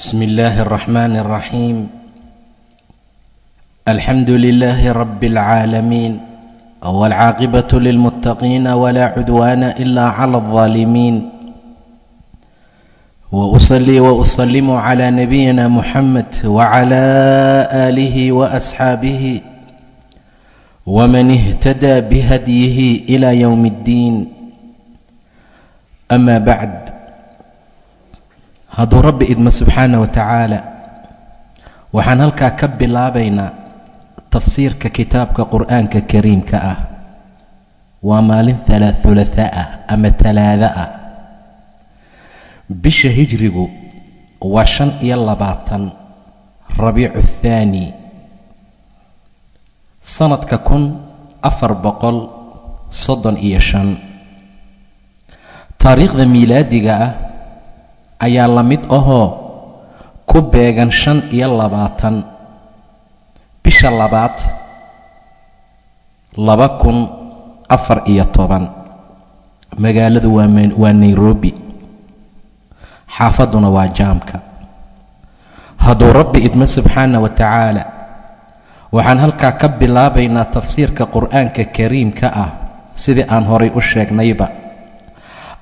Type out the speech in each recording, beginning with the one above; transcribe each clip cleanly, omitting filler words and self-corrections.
بسم الله الرحمن الرحيم. الحمد لله رب العالمين، والعاقبة للمتقين، ولا عدوان إلا على الظالمين، وأصلي وأسلم على نبينا محمد وعلى آله وأصحابه ومن اهتدى بهديه إلى يوم الدين. أما بعد، hadduu Rabbi idmo subxaana wa tacaala, waxaan halkaa ka bilaabaynaa tafsiirka kitaabka Qur'aanka Kariimka ah. Waa maalin thulatha ah ama Talaado ah. Bisha Hijrigu waa 25 Rabiicu Athaani, sanadka 1435. Taariikhda miilaadiga ah ayaa la mid ahoo ku beegan 25 bisha labaad 2014. Magaaladu waa Nairobi, xaafadduna waa Jaamka. Hadduu Rabbi idmo subxaana wa tacaala, waxaan halkaa ka bilaabaynaa tafsiirka Qur'aanka Kariimka ah, sidii aan horay u sheegnayba,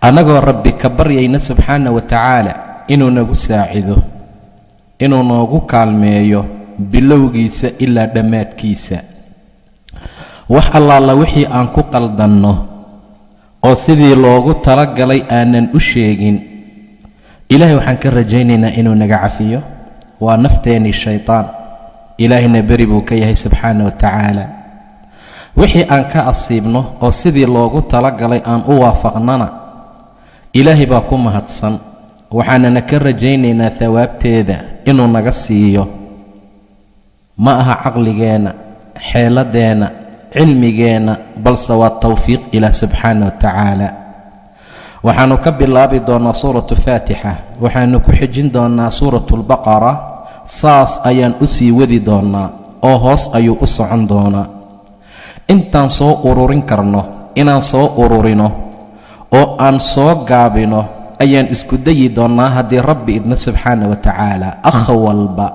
annagoo Rabbi ka baryayna subxaana wa tacaala inuu nagu saacido, inuu noogu kaalmeeyo bilowgiisa ilaa dhammaadkiisa. Wax allaala wixii aan ku qaldanno oo sidii loogu talagalay aanan u sheegin, Ilaahay waxaan ka rajaynaynaa inuu naga cafiyo. Waa nafteennii shaytaan, Ilaahayna beri buu ka yahay subxaana wa tacaala. Wixii aan ka asiibno oo sidii loogu talagalay aan u waafaqnana, Ilaahay baa ku mahadsan, waxaanana ka rajaynaynaa thawaabteeda inuu naga siiyo. Ma aha caqligeenna, xeeladeenna, cilmigeenna, balse waa towfiiq Ilaah subxaana wa tacaala. Waxaannu ka bilaabi doonnaa Suuratu Faatixa, waxaannu ku xijin doonnaa Suuratu Albaqara. Saas ayaan u sii wadi doonnaa oo hoos ayuu u socon doonaa. Intaan soo ururin karno inaan soo ururino oo aan soo gaabino ayaan isku dayi doonnaa, haddii Rabbi idmo subxaana wa tacaala. Akh walba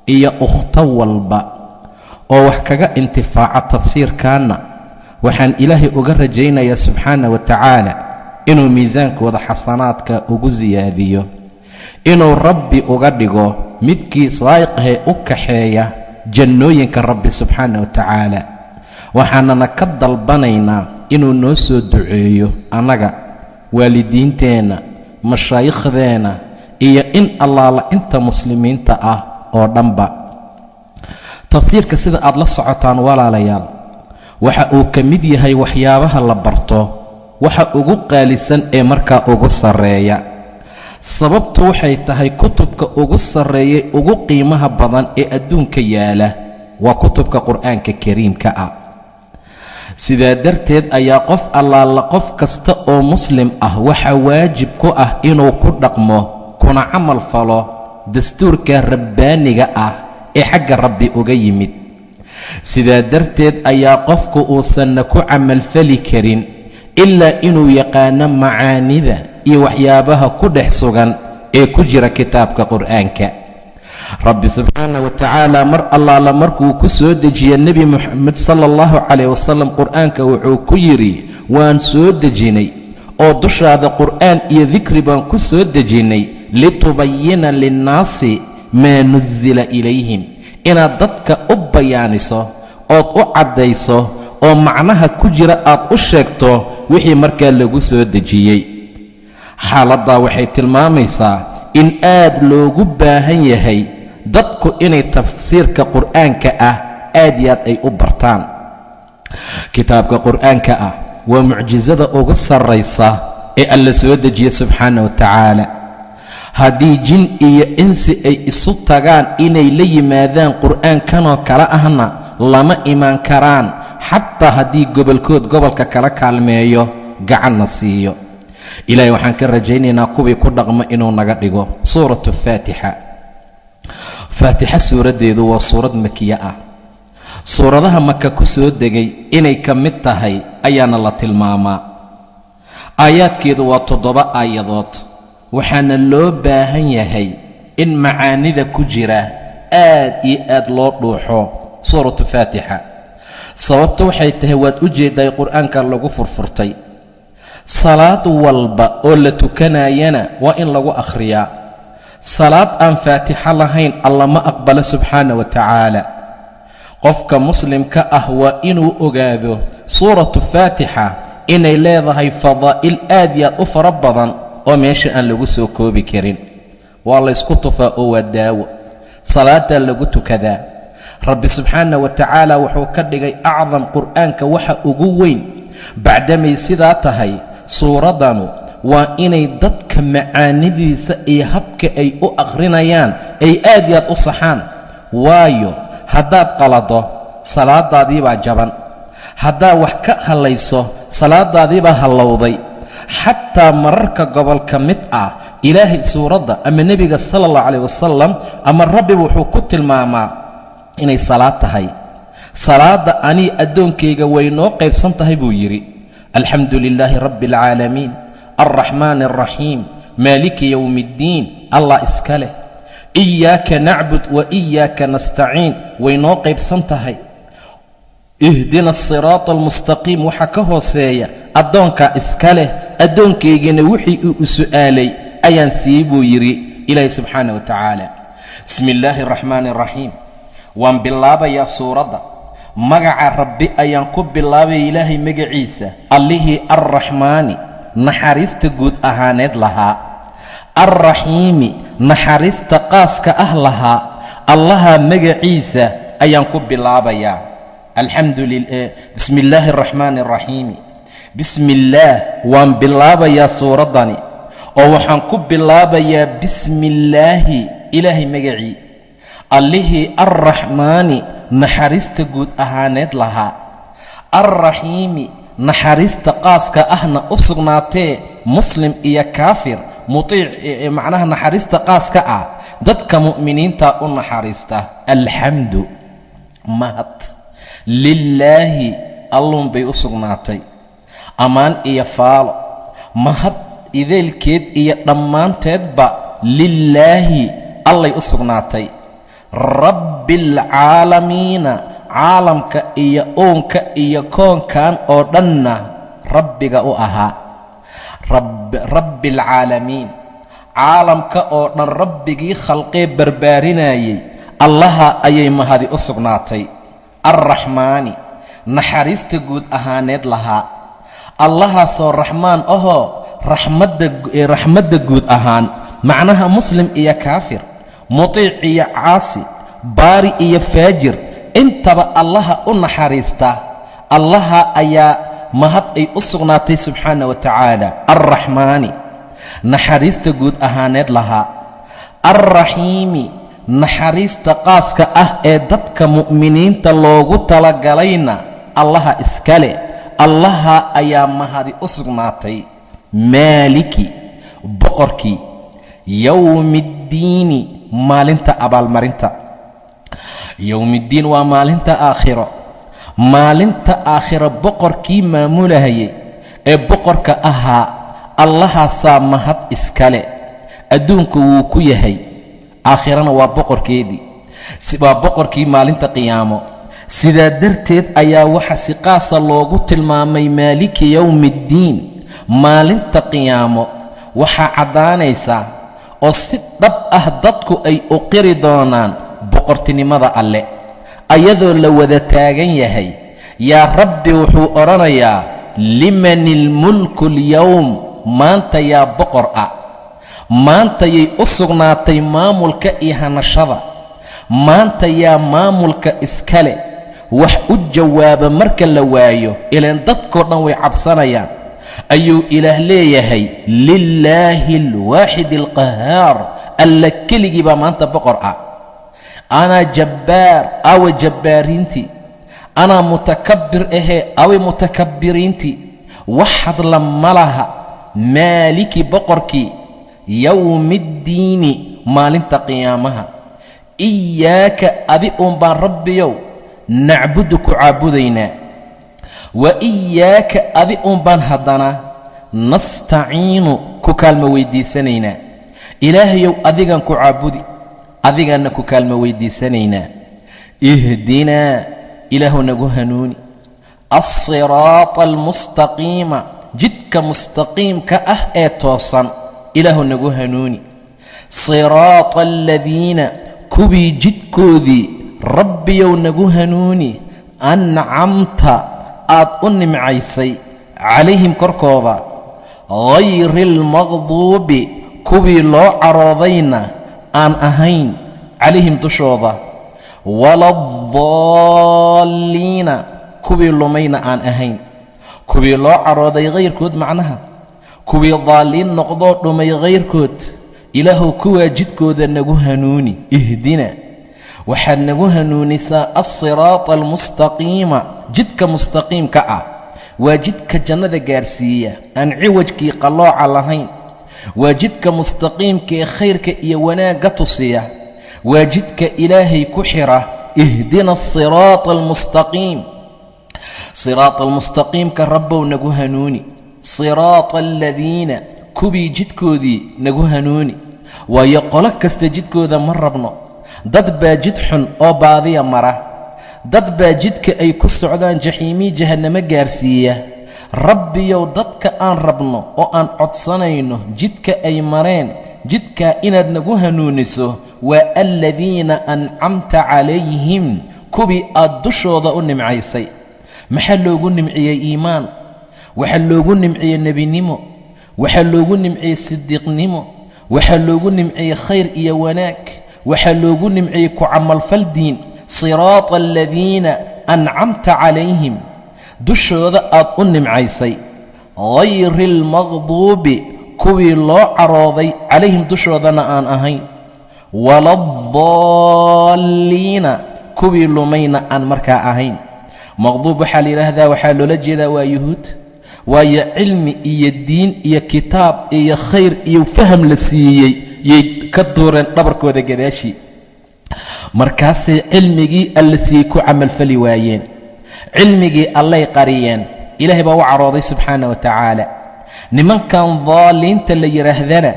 iyo ukhto walba oo wax kaga intifaaca tafsiirkaanna, waxaan Ilaahay uga rajaynayaa subxaana wa tacaala inuu miisaankooda xasanaadka ugu siyaadiyo, inuu Rabbi uga dhigo midkii saa'iqahee u kaxeeya jannooyinka Rabbi subxaana wa tacaala. Waxaanana ka dalbanaynaa inuu noo soo duceeyo annaga, waalidiinteenna, mashaayiikhdeenna iyo in allaala inta muslimiinta ah oo dhanba. Tafsiirka, sida aad la socotaan walaalayaal, waxa uu ka mid yahay waxyaabaha la barto waxa ugu qaalisan ee markaa ugu sarreeya. Sababtu waxay tahay, kutubka ugu sarreeyay, ugu qiimaha badan ee adduunka yaala waa kutubka Qur'aanka Kariimka ah. Sidaa darteed ayaa qof allaala, qof kasta oo muslim ah, waxaa waajib ku ah inuu ku dhaqmo kuna camal falo dastuurka rabbaaniga ah ee xagga Rabbi uga yimid. Sidaa darteed ayaa qofku uusanna ku camalfali karin ilaa inuu yaqaano macaanida iyo waxyaabaha ku dhex sugan ee ku jira kitaabka Qur'aanka. Rabbi subxaana wa tacaala mar allaala markuu ku soo dejiye Nebi Moxamed sala allahu calayh wasalam Qur'aanka, wuxuu ku yidhi: "Waan soo dejinay oo dushaada Qur'aan iyo dikri baan ku soo dejinnay, litubayina linnaasi maa nusila ilayhim," inaad dadka u bayaaniso ood u caddayso oo macnaha ku jira aad u sheegto wixii markaa lagu soo dejiyey. Xaaladdaa waxay tilmaamaysaa in aad loogu baahan yahay dadku inay tafsiirka Qur'aanka ah aad iyo aad ay u bartaan. Kitaabka Qur'aanka ah waa mucjisada ugu sarraysa ee Alla soo dejiye subxaana wa tacaala. Haddii jin iyo insi ay isu tagaan inay la yimaadaan Qur'aankanoo kale ahna, lama imaan karaan, xataa haddii gobolkood gobolka kala kaalmeeyo, gacanna siiyo. Ilaahay waxaan ka rajaynaynaa kuwii ku dhaqma inuu naga dhigo. Suuratu Faatixa. Faatixa suuraddeedu waa suurad Makiye ah. Suuradaha Maka ku soo degay inay ka mid tahay ayaana la tilmaamaa. Aayaadkeedu waa 7 aayadood, waxaana loo baahan yahay In macaanida ku jira aad iyo aad loo dhuuxo suuratu Faatixa. Sababta waxay tahay, waad u jeedaay, Qur'aanka lagu furfurtay. Salaad walba oo la tukanayana waa in lagu akhriyaa. Salaad aan Faatixo lahayn Alla ma aqbalo subxaana wa tacaala. Qofka muslimka ah waa inuu ogaado suuratu Faatixa inay leedahay fadaa'il aad iyo aad u fara badan oo meesha aan lagu soo koobi karin. Waa laysku tufaa oo waa daawo, salaadaa lagu tukadaa. Rabbi subxaana wa tacaala wuxuu ka dhigay acdam Qur'aanka waxa ugu weyn. Bacdamay sidaa tahay, suuraddanu waa inay dadka macaanidiisa iyo habka ay u akhrinayaan ay aad iyo aad u saxaan. Waayo, haddaad qalado, salaadaadiibaa jaban. Haddaad wax ka hallayso, salaadaadiibaa hallowday. Xataa mararka gobol ka mid ah, Ilaahay suuradda ama Nebiga sala allahu calayh wasalam ama Rabbiba wuxuu ku tilmaamaa inay salaad tahay. Salaadda anii addoonkayga way noo qaybsan tahay, buu yidhi. Alxamdu lilaahi rabbi alcaalamiin, alraxmaani alraxiim, maaliki yowmi iddiin, Allah iska leh. Iyaaka nacbud wa iyaaka nastaciin, way noo qaybsan tahay. Ihdina asiraata almustaqiim, waxaa ka hooseeya addoonkaa iska leh. Addoonkaygana wixii uu u su'aalay ayaan siiyey, buu yidhi Ilaahi subxaana wa tacaala. Bismi illaahi araxmaani araxiim. Waan bilaabayaa suuradda, magaca Rabbi ayaan ku bilaabaya, Ilaahay magaciisa, Allihii Alraxmaani naxariista guud ahaaneed lahaa, Alraxiimi naxariista qaaska ah lahaa. Allaha magaciisa ayaan ku bilaabayaa. Alxamdu bismi illaahi araxmaani araxiimi. Bismi illaah, waan bilaabayaa suuraddani oo waxaan ku bilaabayaa bismi illaahi, Ilaahay magacii, Allihii Alraxmaani naxariista guud ahaaneed lahaa, Alraxiimi naxariista qaaska ahna u sugnaatee muslim iyo kaafir mutiic, macnaha naxariista qaaska ah dadka mu'miniinta u naxariista. Alxamdu, mahad, lilaahi, Alluun bay u sugnaatay. Ammaan iyo faalo, mahad ideelkeed iyo dhammaanteedba lilaahi, Allay u sugnaatay. Rabbialcaalamiina, caalamka iyo uunka iyo koonkan oo dhanna Rabbiga u ahaa. Rabbialcaalamiin, caalamka oo dhan Rabbigii khalqee barbaarinayay, Allaha ayay mahadi u sugnaatay. Alraxmaani naxariista guud ahaaneed lahaa, Allahaasoo Raxmaan ahoo raxmadda guud ahaan, macnaha muslim iyo kaafir, mutiic iyo caasi, baari iyo faajir, intaba Allaha u naxariista, Allaha ayaa mahad ay u sugnaatay subxaana wa tacaala. Alraxmaani naxariista guud ahaaneed lahaa, Alraxiimi naxariista qaaska ah ee dadka mu'miniinta loogu talagalayna Allaha iskale, Allaha ayaa mahadi u sugnaatay. Maaliki, boqorkii, yowmiiddiini, maalinta abaalmarinta. Yowmiddiin waa maalinta aakhiro. Maalinta aakhiro boqorkii maamulahayay ee boqorka ahaa, Allahaasaa mahad iskale. Adduunku wuu ku yahay, aakhirana waa boqorkeedii, waa boqorkii maalinta qiyaamo. Sidaa darteed ayaa waxa si qaasa loogu tilmaamay maaliki yowmiiddiin. Maalinta qiyaamo waxaa caddaanaysa oo si dhab ah dadku ay u qiri doonaan boqortinimada Alle, ayadoo la wada taagan yahay. Yaa Rabbi wuxuu odhanayaa: liman ilmulku alyowm? Maanta yaa boqor ah? Maantayay u sugnaatay maamulka iyo hanashada? Maanta yaa maamulka iskale? Wax u jawaaba marka la waayo, ilaan dadkoo dhan way cabsanayaan, ayuu Ilaah leeyahay: lilaahi alwaaxid alqahaar. Alla keligii baa maanta boqor ah. Anaa jabbaar, awa jabbaariintii? Anaa mutakabbir ahee, away mutakabbiriintii? Wax hadla ma laha. Maaliki, boqorkii, yowmiiddiini, maalinta qiyaamaha. Iyaaka, adi uun baan, Rabbiyow, nacbudu, ku caabudaynaa. Wa iyaaka, adi uun baan haddana, nastaciinu, ku kaalmo weydiisanaynaa. Ilaahayow adigaan ku caabudi, adigaanna ku kaalmo weydiisanaynaa. Ihdinaa, ilaahu nagu hanuuni, alsiraata almustaqiima, jidka mustaqiimka ah ee toosan ilaahu nagu hanuuni. Siraata aladiina, kuwii jidkoodii Rabbiyow nagu hanuuni, ancamta, aad u nimcaysay, calayhim, korkooda, hayri almaqduubi, kuwii loo caroodayna aan ahayn, calayhim, dushooda, wala adaalliina, kuwii lumayna aan ahayn. Kuwii loo carooday hayrkood, macnaha kuwii daaliin noqdoo dhumay hayrkood, Ilaahuw kuwaa jidkooda nagu hanuuni. Ihdina, waxaad nagu hanuunisaa, alsiraata almustaqiima, jidka mustaqiimka ah, waa jidka jannada gaarsiiya, aan ciwajkii qallooca lahayn, waa jidka mustaqiimka ee khayrka iyo wanaagga tusiya, waa jidka Ilaahay ku xira. Ihdina asiraata almustaqiim, siraata almustaqiimka Rabbow nagu hanuuni. Siraata aladiina, kuwii jidkoodii nagu hanuuni. Waayo, qolo kasta jidkooda ma rabno. Dad baa jid xun oo baadiya mara, dad baa jidka ay ku socdaan jaxiimii jahannamo gaarsiiya. Rabbiyow, dadka aan rabno oo aan codsanayno jidka ay mareen, jidkaa inaad nagu hanuuniso, waa aladiina ancamta calayhim, kuwii aad dushooda u nimcaysay. Maxaa loogu nimciyey? Iimaan. Waxaa loogu nimciyey nebinimo, waxaa loogu nimciyey sidiiqnimo, waxaa loogu nimciyey khayr iyo wanaag, waxaa loogu nimciyey ku camalfal diin. Siraata aladiina ancamta calayhim, dushooda aad u nimcaysay, hayri almaqduubi, kuwii loo carooday, calayhim, dushoodana aan ahayn, wala adaalliina, kuwii lumayna aan markaa ahayn. Maqduub waxaa la yidhaahdaa, waxaa loola jeedaa waa Yuhuud. Waayo, cilmi iyo diin iyo kitaab iyo khayr iyo faham la siiyey yay ka duureen dhabarkooda gadaashii. Markaasay cilmigii Alla siiyey ku camalfali waayeen, cilmigii Allay qariyeen. Ilaahay baa u carooday subxaana wa tacaala. Nimankan daaliinta la yidhaahdana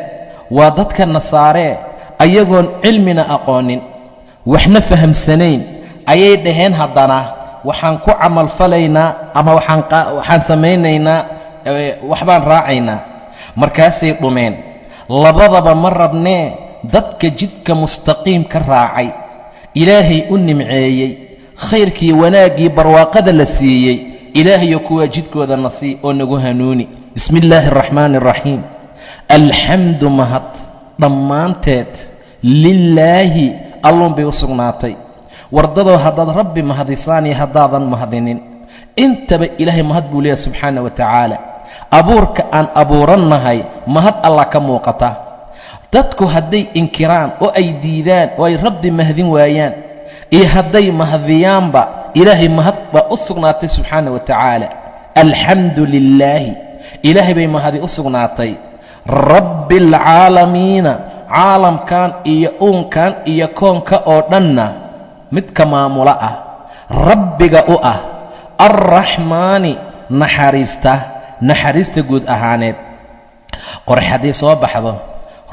waa dadka Nasaaree, ayagoon cilmina aqoonin, waxna fahamsanayn, ayay dhaheen haddana waxaan ku camalfalaynaa ama waxaan samaynaynaa, waxbaan raacaynaa. Markaasay dhumeen. Labadaba ma rabnee, dadka jidka mustaqiim ka raacay, Ilaahay u nimceeyey, khayrkii, wanaaggii, barwaaqada la siiyey, Ilaahayo kuwaa jidkooda nasii oo nagu hanuuni. Bismi illaahi araxmaani araxiim. Alxamdu, mahad dhammaanteed, lilaahi, Alluun bay u sugnaatay. Wardadoo, haddaad Rabbi mahadisaan iyo haddaadan mahadinin, intaba Ilaahay mahad buu leeyahay subxaana wa tacaala. Abuurka aan abuurannahay mahad Allah ka muuqata. Dadku hadday inkiraan oo ay diidaan oo ay Rabbi mahdin waayaan iyo hadday mahdiyaanba, Ilaahay mahad baa u sugnaatay subxaana wa tacaala. Alxamdu lilaahi, Ilaahay bay mahadi u sugnaatay, Rabbi alcaalamiina, caalamkan iyo uunkan iyo koonka oo dhanna midka maamulo ah, Rabbiga u ah, Alraxmaani, naxariista, naxariista guud ahaaneed. Qorax hadday soo baxdo,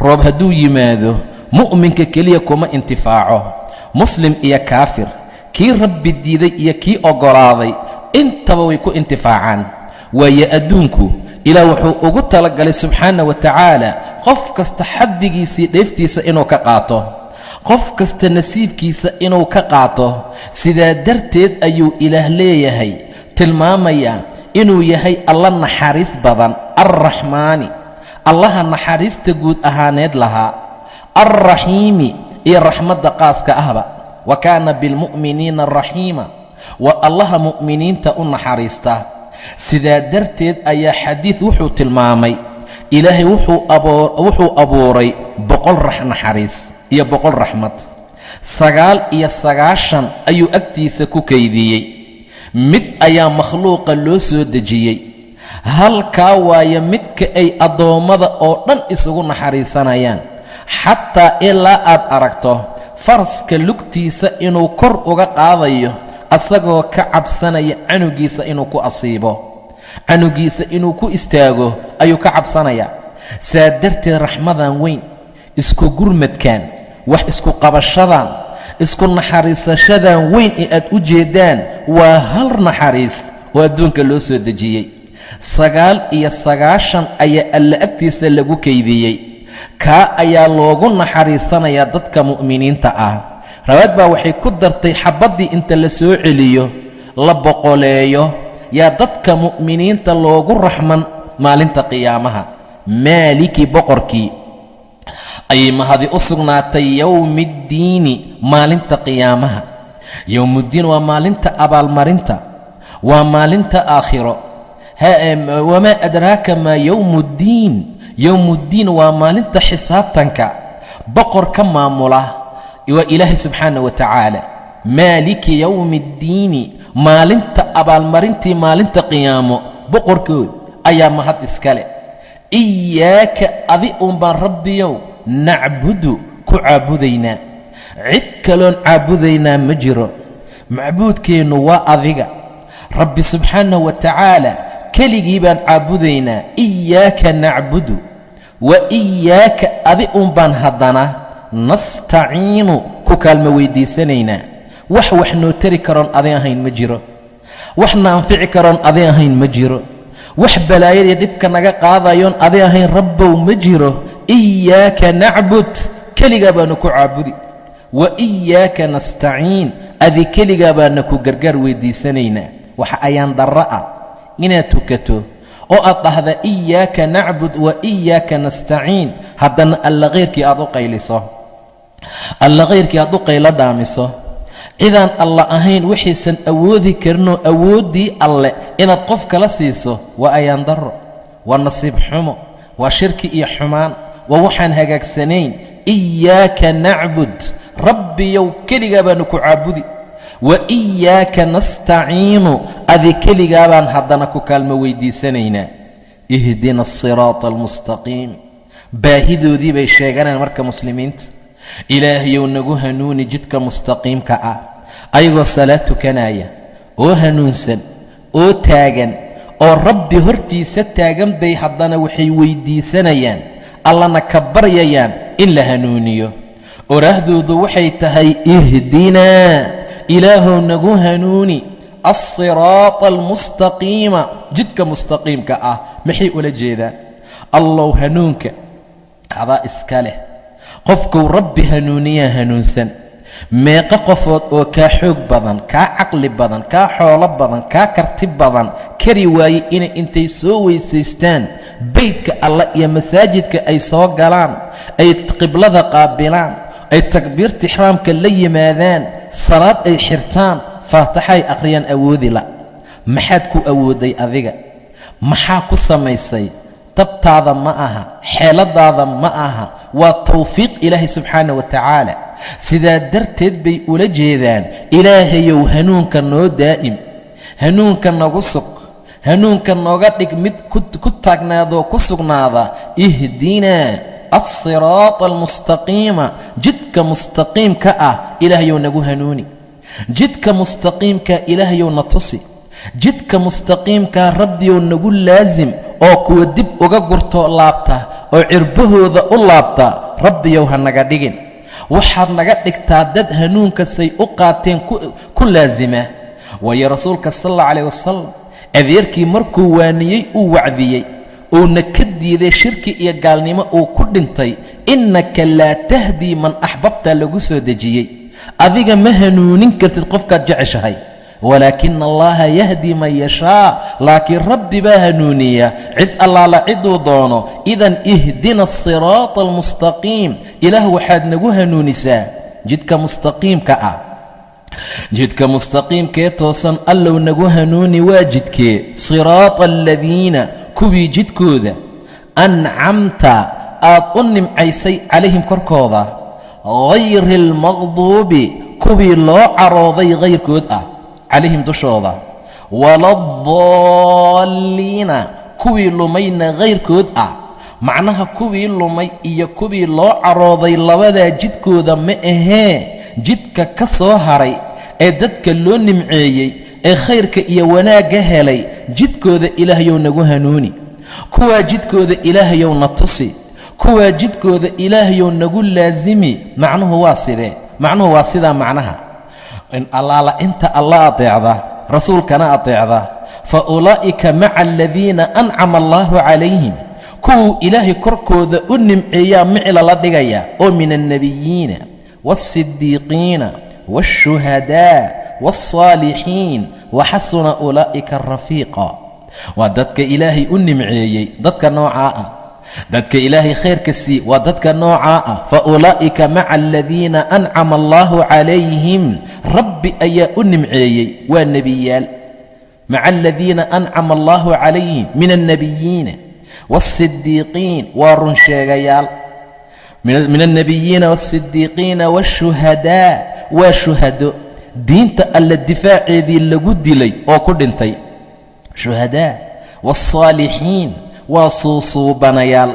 roob hadduu yimaado, mu'minka keliya kuma intifaaco. Muslim iyo kaafir, kii Rabbi diiday iyo kii oggolaaday, intaba way ku intifaacaan. Waayo, adduunku Ilaah wuxuu ugu talagalay subxaana wa tacaala qof kasta xaddigiisii dheeftiisa inuu ka qaato, qof kasta nasiibkiisa inuu ka qaato. Sidaa darteed ayuu Ilaah leeyahay, tilmaamayaa inuu yahay Alla naxariis badan, Alraxmaani, Allaha naxariista guud ahaaneed lahaa, Alraxiimi, iyo raxmadda qaaska ahba. Wa kaana bilmu'miniina raxiima, waa Allaha mu'miniinta u naxariista. Sidaa darteed ayaa xadiid wuxuu tilmaamay Ilaahay wuxuu abuuray 100 naxariis iyo 100 raxmad, 99 ayuu agtiisa ku kaydiyey, mid ayaa makhluuqa loo soo dejiyey. Halkaa waayo midka ay addoommada oo dhan isugu naxariisanayaan, xataa ilaa aad aragto faraska lugtiisa inuu kor uga qaadayo, asagoo ka cabsanaya canugiisa inuu ku asiibo, canugiisa inuu ku istaago ayuu ka cabsanayaa. Saa darteed raxmadan weyn Isku gurmadkan, wax isku qabashadan, isku naxariisashadan weyn ee aad u jeeddaan waa hal naxariis oo adduunka loo soo dejiyey. 99 ayaa Alla agtiisa lagu kaydiyey. Kaa ayaa loogu naxariisanayaa dadka mu'miniinta ah. Rawaad baa waxay ku dartay xabaddii inta la soo celiyo, la boqoleeyo, yaa dadka mu'miniinta loogu raxman maalinta qiyaamaha. Maaliki, boqorkii ayay mahadi u sugnaatay, yowmiiddiini, maalinta qiyaamaha. Yowmuddiin waa maalinta abaalmarinta, waa maalinta aakhiro. Wamaa adraaka maa yowmuddiin? Yowmuddiin waa maalinta xisaabtanka. Boqor ka maamula waa Ilaahay subxaana wa tacaala. Maaliki yowmi addiini, maalinta abaalmarintii, maalinta qiyaamo boqorkood ayaa mahad iskale. Iyaaka, adi uun baan, Rabbiyow, nacbudu, ku caabudaynaa. Cid kaloon caabudaynaa ma jiro. Macbuudkeennu waa adiga, Rabbi subxaanahu wa tacaala. Keligii baan caabudaynaa. Iyaaka nacbudu wa iyaaka, adi uun baan haddana, nastaciinu, ku kaalmo weydiisanaynaa. Wax noo tari karoon adi ahayn ma jiro. Wax na anfici karoon adi ahayn ma jiro. Wax balaayadii dhibka naga qaadayoon adi ahayn, Rabbow, ma jiro. Iyaaka nacbud, keligaa baanu ku caabudi, wa iyaaka nastaciin, adi keligaa baana ku gargaar weydiisanaynaa. Waxa ayaan darro ah inaad tukato oo aad dhahda iyaaka nacbud wa iyaaka nastaciin, haddana Alla khayrkii aad u qayliso, Alla khayrkii aad u qaylo dhaamiso, cidaan Alla ahayn wixiisan awoodi karinoo awooddii Alle inaad qof kala siiso. Waa ayaan darro, waa nasiib xumo, waa shirki iyo xumaan, waa waxaan hagaagsanayn. Iyaaka nacbud, Rabbiyow, keligaa baanu ku caabudi, wa iyaaka nastaciinu, adi keligaa baan haddana ku kaalmo weydiisanaynaa. Ihdina asiraata almustaqiim. Baahidoodii bay sheeganayaan marka muslimiinta. Ilaahayow, nagu hanuuni jidka mustaqiimka ah. Ayagoo salaad tukanaya oo hanuunsan oo taagan oo Rabbi hortiisa taagan bay haddana waxay weydiisanayaan, Allana ka baryayaan in la hanuuniyo. Oraahdoodu waxay tahay: ihdinaa, Ilaahow nagu hanuuni, alsiraata almustaqiima, jidka mustaqiimka ah. Maxay ula jeedaan? Allow, hanuunka adaa iska leh. Qofkuu Rabbi hanuuniyaa hanuunsan. Meeqo qofood oo kaa xoog badan, kaa caqli badan, kaa xoolo badan, kaa karti badan, kari waaye inay intay soo weysaystaan beydka Alla iyo masaajidka ay soo galaan, ay qiblada qaabilaan, ay takbiirta ixraamka la yimaadaan, salaad ay xirtaan, faataxay akhriyaan, awoodi la. Maxaad ku awooday adiga? Maxaa ku samaysay? Tabtaada ma aha, xeeladaada ma aha, waa tawfiiq Ilaahay subxaana wa tacaala. Sidaa darteed bay ula jeedaan: Ilaahayow, hanuunka noo daa'im, hanuunka nagu sug, hanuunka nooga dhig mid ku taagnaadoo ku sugnaada. Ihdinaa alsiraata almustaqiima, jidka mustaqiimka ah Ilaahayow nagu hanuuni. Jidka mustaqiimka Ilaahayow na tusi. Jidka mustaqiimkaa, Rabbiyow, nagu laasim, oo kuwa dib uga gurto laabta oo cirbahooda u laabta, Rabbiyow, ha naga dhigin. Waxaad naga dhigtaa dad hanuunka say u qaateen ku laasima. Waayo, Rasuulka sal alla calayh wasalam adeerkii markuu waaniyey, uu wacdiyey, uuna ka diiday shirki iyo gaalnimo, uu ku dhintay, innaka laa tahdii man axbabta lagu soo dejiyey. Adiga ma hanuunin kartid qofkaad jeceshahay, walaakina Allaha yahdii man yashaa, laakiin Rabbi baa hanuuniya cid allaala ciduu doono. Idan ihdina asiraata almustaqiim, Ilaah, waxaad nagu hanuunisaa jidka mustaqiimka ah. Jidka mustaqiimkee toosan, Allow, nagu hanuuni. Waa jidkee? Siraata aladiina, kuwii jidkooda, ancamta, aad u nimcaysay, calayhim, korkooda, hayri almaqduubi, kuwii loo carooday hayrkood ah, calayhim, dushooda, waladaalliina, kuwii lumayna hayrkood ah. Macnaha, kuwii lumay iyo kuwii loo carooday labadaa jidkooda ma ahee, jidka ka soo haray ee dadka loo nimceeyey ee khayrka iyo wanaagga helay jidkooda, Ilaahayow, nagu hanuuni. Kuwaa jidkooda, Ilaahayow, na tusi. Kuwaa jidkooda, Rabbiyow, Kuwaa jidkooda Ilaahayow nagu laasimi. Macnuhu waa sidee? Macnuhu waa sidaa macnaha in allaala inta Alla ateecda, rasuulkana ateecda, fa ulaa'ika maca aladiina ancama allaahu calayhim, kuwuu Ilaahay korkooda u nimceeyaa micla la dhigaya, oo min alnebiyiina waالsidiiqiina waالshuhadaa waالsaalixiin, waxasuna ulaa'ika rafiiqa. Waa dadka Ilaahay u nimceeyey, dadka noocaa ah, dadka Ilaahay khayrka sii, waa dadka noocaa ah. Fa ulaa'ika maca aladiina ancama allaahu calayhim, Rabbi ayaa u nimceeyey, waa nebiyaal. Maca aladiina ancama allaahu calayhim min alnebiyiina waالsidiiqiin, waa run sheegayaal. Min alnebiyiina waالsidiiqiina waالshuhadaa, waa shuhado diinta Alle difaaceedii lagu dilay oo ku dhintay, shuhadaa. Waالsaalixiin, waa suusuubanayaal,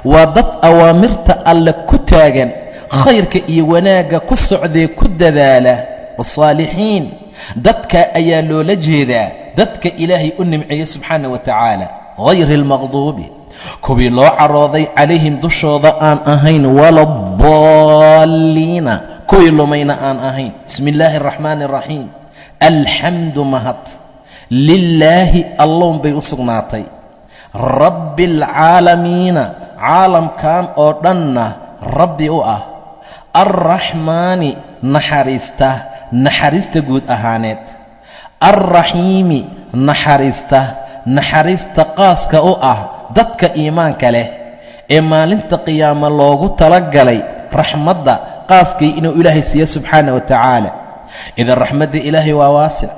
waa dad awaamirta Alle ku taagan, khayrka iyo wanaagga ku socdee ku dadaala. Waالsaalixiin, dadka ayaa loola jeedaa dadka Ilaahay u nimceeyey subxaana wa tacaala. Hayri almaqduubi, kuwii loo carooday, calayhim, dushooda aan ahayn, waladaalliina, kuwii lumayna aan ahayn. Bismi illaahi araxmaani araxiim. Alxamdu, mahad, lilaahi, Allown bay u sugnaatay, Rabbi alcaalamiina, caalamkan oo dhanna Rabbi u ah, alraxmaani, naxariista naxariista guud ahaaneed, alraxiimi, naxariista naxariista qaaska u ah dadka iimaanka leh ee maalinta qiyaamo loogu talagalay raxmadda qaaskii inuu Ilaahay siiyo subxaana wa tacaala. Idan raxmadda Ilaahay waa waasic,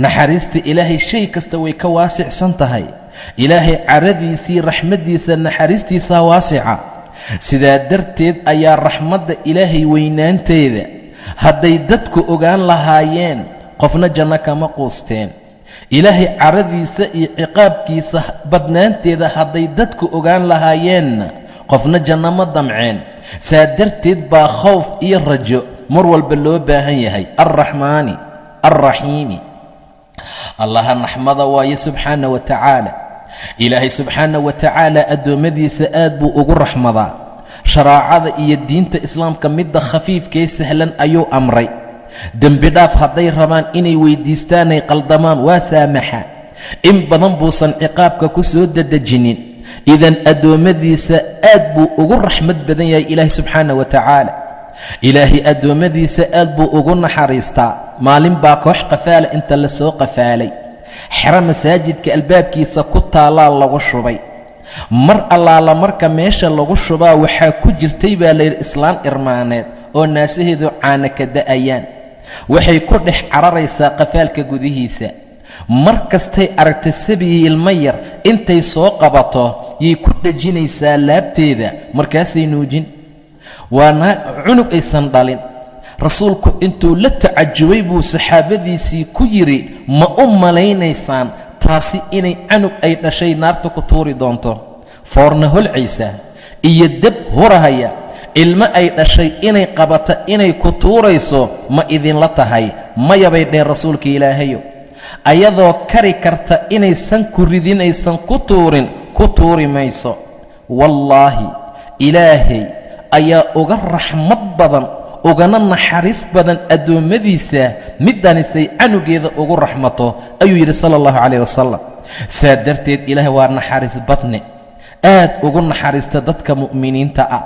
naxariista Ilaahay shay kasta way ka waasicsan tahay. Ilaahay caradiisii, raxmaddiisa, naxariistiisaa waasica. Sidaa darteed ayaa raxmadda Ilaahay weynaanteeda hadday dadku ogaan lahaayeen, qofna janno kama quusteen. Ilaahay caradiisa iyo ciqaabkiisa badnaanteeda hadday dadku ogaan lahaayeenna, qofna janno ma damceen. Saa darteed baa khawf iyo rajo mar walba loo baahan yahay. Alraxmaani alraxiimi, Allaha raxmada waaye subxaana wa tacaala. Ilaahay subxaana wa tacaala addoommadiisa aad buu ugu raxmadaa. Sharaacada iyo diinta islaamka midda khafiifkee sahlan ayuu amray. Dembi dhaaf hadday rabaan inay weyddiistaanay qaldamaan, waa saamaxa. In badan buusan ciqaabka ku soo dedejinin. Idan addoommadiisa aad buu ugu raxmad badan yahay Ilaahay subxaana wa tacaala. Ilaahay addoommadiisa aad buu ugu naxariistaa. Maalin baa koox qafaala inta la soo qafaalay, xero masaajidka albaabkiisa ku taallaa lagu shubay. Mar allaala marka meesha lagu shubaa, waxaa ku jirtay baa layidhi islaan irmaaneed oo naasaheedu caana ka da'ayaan. Waxay ku dhex cararaysaa qafaalka gudihiisa. Mar kastay aragta sabiyii ilmo yar, intay soo qabato yay ku dhejinaysaa laabteeda, markaasay nuujin. Waa cunug aysan dhalin. Rasuulku intuu la tacajubay buu saxaabadiisii ku yidhi: "Ma u malaynaysaan taasi inay canug ay dhashay naarta ku tuuri doonto? Foorna holcaysa iyo dab hurahaya ilmo ay dhashay inay qabata inay ku tuurayso ma idinla tahay?" "Maya," bay dheheen, "Rasuulka Ilaahayo, ayadoo kari karta inaysan ku ridin, aysan ku tuurin, ku tuuri mayso." Wallaahi, Ilaahay ayaa uga raxmad badan, ugana naxariis badan addoommadiisa middanisay canugeeda ugu raxmato, ayuu yidhi sala allahu calayh wasalam. Saa darteed Ilaahay waa naxariis badne, aad ugu naxariista dadka mu'miniinta ah,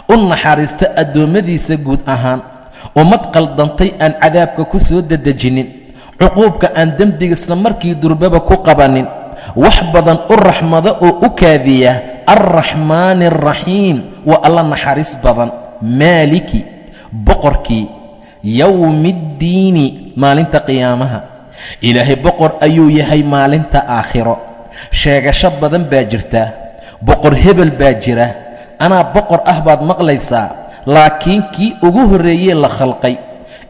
u naxariista addoommadiisa guud ahaan. Ummad qaldantay aan cadaabka ku soo dedejinin, cuquubka aan dembiga isla markii durbaba ku qabanin, wax badan u raxmado oo u kaadiya. Alraxmaani alraxiim, waa Alla naxariis badan. Maaliki, boqorkii, yowmiiddiini, maalinta qiyaamaha. Ilaahay boqor ayuu yahay maalinta aakhiro. Sheegasho badan baa jirta, boqor hebel baa jira, anaa boqor ah baad maqlaysaa, laakiin kii ugu horreeyee la khalqay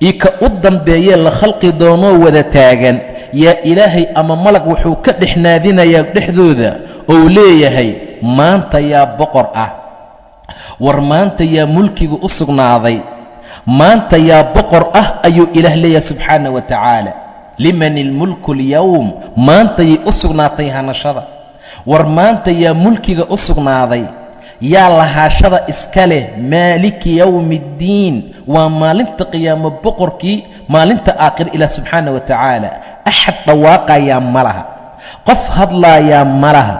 iyo ka u dambeeyee la khalqi doonoo wada taagan yaa Ilaahay ama malag wuxuu ka dhex naadinayaa dhexdooda ou leeyahay: "Maanta yaa boqor ah? War maanta yaa mulkigu u sugnaaday? Maanta yaa boqor ah?" ayuu Ilaah leeyahay subxaana wa tacaala. Liman ilmulku alyowm? Maantayay u sugnaatay hanashada. War maanta yaa mulkiga u sugnaaday? Yaa lahaashada iska leh maaliki yowmi addiin? Waa maalinta qiyaamo boqorkii, maalinta aakhira, Ilaah subxaana wa tacaala. Axad dhawaaqayaa ma laha, qof hadlaayaa ma laha,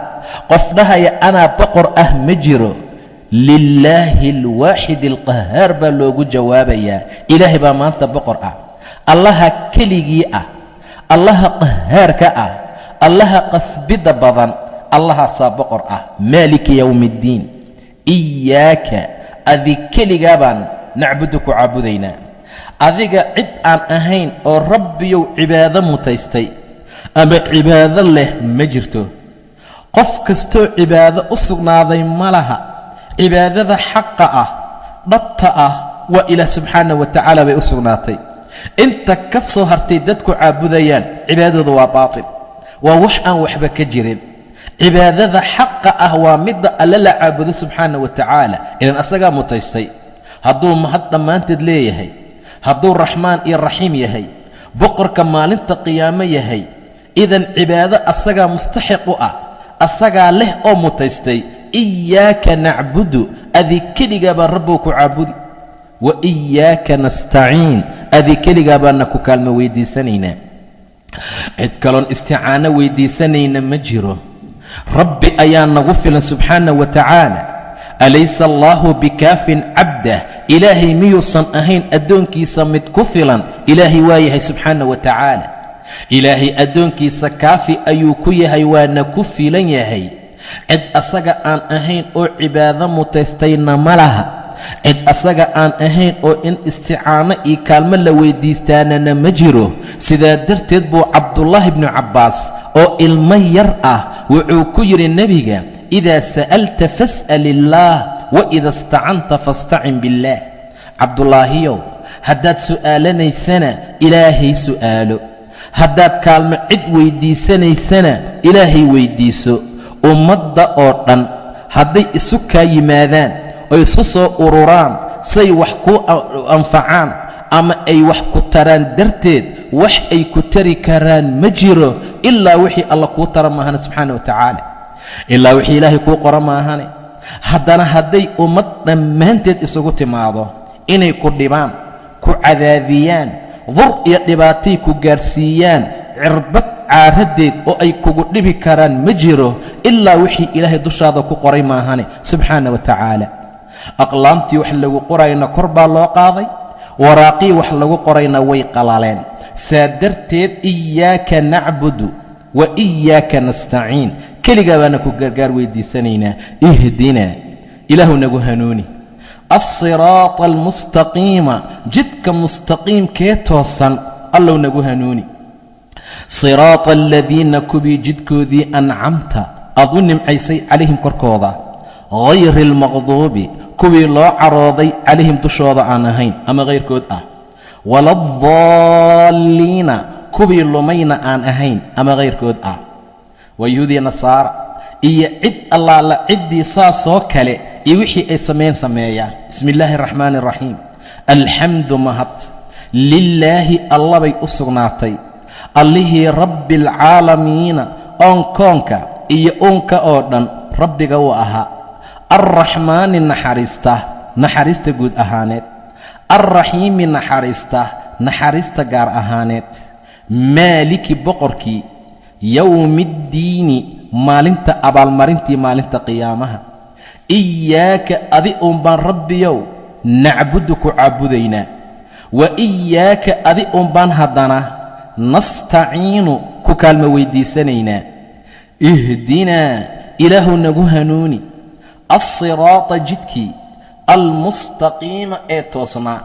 qof dhahaya anaa boqor ah ma jiro. Lilaahi alwaaxid alqahaar baa loogu jawaabayaa. Ilaahay baa maanta boqor ah, Allaha keligii ah, Allaha qahaarka ah, Allaha qasbidda badan, Allahaasaa boqor ah, maaliki yowmi addiin. Iyaaka, adi keligaa baan nacbudu ku caabudaynaa. Adiga cid aan ahayn oo Rabbiyow cibaado mutaystay ama cibaado leh ma jirto. Qof kastoo cibaado u sugnaaday ma laha. Cibaadada xaqa ah, dhabta ah, waa Ilaah subxaana wa tacaala bay u sugnaatay. Inta ka soo hartay dadku caabudayaan, cibaadadooda waa baatil, waa wax aan waxba ka jirin. Cibaadada xaqa ah waa midda Alle la caabudo subxaana wa tacaala, ilan asagaa mutaystay. Hadduu mahad dhammaanteed leeyahay, hadduu Raxmaan iyo Raxiim yahay, boqorka maalinta qiyaamo yahay, idan cibaado asagaa mustaxiq u ah, asagaa leh oo mutaystay. Iyaaka nacbudu, adi keligaa baan Rabbow ku caabudi. Wa iyaaka nastaciin, adi keligaa baana ku kaalmo weydiisanaynaa. Cid kaloon isticaano weydiisanayna ma jiro. Rabbi ayaa nagu filan subxaana wa tacaala. Alaysa allaahu bikaafin cabdah? Ilaahay miyuusan ahayn addoonkiisa mid ku filan? Ilaahay waa yahay subxaana wa tacaala. Ilaahay addoonkiisa kaafi ayuu ku yahay, waana ku filan yahay. Cid asaga aan ahayn oo cibaado mutaystayna ma laha. Cid asaga aan ahayn oo in isticaano iyo kaalmo la weydiistaanana ma jiro. Sidaa darteed buu Cabdullaahi bnu Cabbaas oo ilmo yar ah wuxuu ku yidhi nebiga: idaa sa'alta fas'al illaah, wa ida istacanta fastacin billaah. Cabdulaahiyow, haddaad su'aalanaysana Ilaahay su'aalo, haddaad kaalmo cid weydiisanaysana Ilaahay weydiiso. Ummadda oo dhan hadday isu kaa yimaadaan oo isu soo ururaan say wax ku anfacaan ama ay wax ku taraan darteed, wax ay ku tari karaan ma jiro ilaa wixii Alla kuu tara maahane subxaana wa tacaala, ilaa wixii Ilaahay kuu qora maahane. Haddana hadday ummad dhammaanteed isugu timaado inay ku dhibaan, ku cadaadiyaan, dur iyo dhibaatay ku gaarsiiyaan, cirbad caaradeed oo ay kugu dhibi karaan ma jiro ilaa wixii Ilaahay dushaada ku qoray maahane subxaana wa tacaala. Aqlaamtii wax lagu qorayna kor baa loo qaaday, waraaqii wax lagu qorayna way qalaleen. Saa darteed iyaaka nacbudu wa iyaaka nastaciin, keligaa baana ku gargaar weydiisanaynaa. Ihdinaa, Ilaahu nagu hanuuni, alsiraata almustaqiima, jidka mustaqiimkee toosan Allow nagu hanuuni. Siraata aladiina, kuwii jidkoodii, ancamta aad u nimcaysay calayhim korkooda, hayri almaqduubi, kuwii loo carooday, calayhim dushooda aan ahayn ama hayrkood ah, waladaalliina, kuwii lumayna aan ahayn ama hayrkood ah. Waa Yahuudiya, Nasaara iyo cid allaala ciddii saasoo kale iyo wixii ay sameyn sameeyaa. Bismi illaahi araxmaani araxiim. Alxamdu, mahad, lilaahi, Allabay u sugnaatay, Allihii rabbi alcaalamiina, oonkoonka iyo uunka oo dhan Rabbiga uu ahaa, alraxmaani, naxariista, naxariista guud ahaaneed, alraxiimi, naxariista, naxariista gaar ahaaneed, maaliki, boqorkii, yowmiiddiini, maalinta abaalmarintii, maalinta qiyaamaha. Iyaaka, adi uun baan Rabbiyow nacbudu ku caabudaynaa. Wa iyaaka, adi uun baan haddana nastaciinu ku kaalmo weydiisanaynaa. Ihdinaa, Ilaahu nagu hanuuni, alsiraata, jidkii, almustaqiima, ee toosnaa,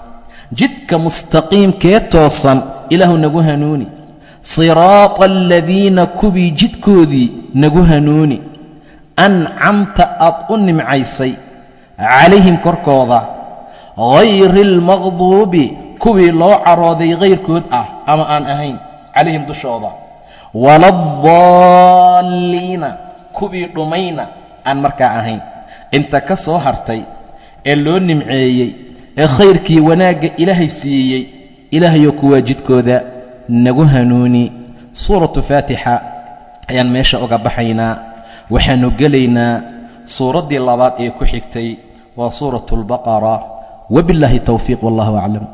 jidka mustaqiimkee toosan Ilaahu nagu hanuuni. Siraata aladiina, kuwii jidkoodii nagu hanuuni, ancamta aad u nimcaysay, calayhim korkooda, hayri almaqduubi, kuwii loo carooday hayrkood ah ama aan ahayn, calayhim dushooda, waladaalliina, kuwii dhumayna aan markaa ahayn. Inta ka soo hartay ee loo nimceeyey ee khayrkii wanaagga Ilaahay siiyey, Ilaahayou kuwaa jidkooda nagu hanuuni. Suuratu Faatixa ayaan meesha uga baxaynaa. Waxaannu gelaynaa Suuraddii labaad ee ku xigtay waa suuratu albaqara. Wabillaahi towfiiq, wallahu aclam.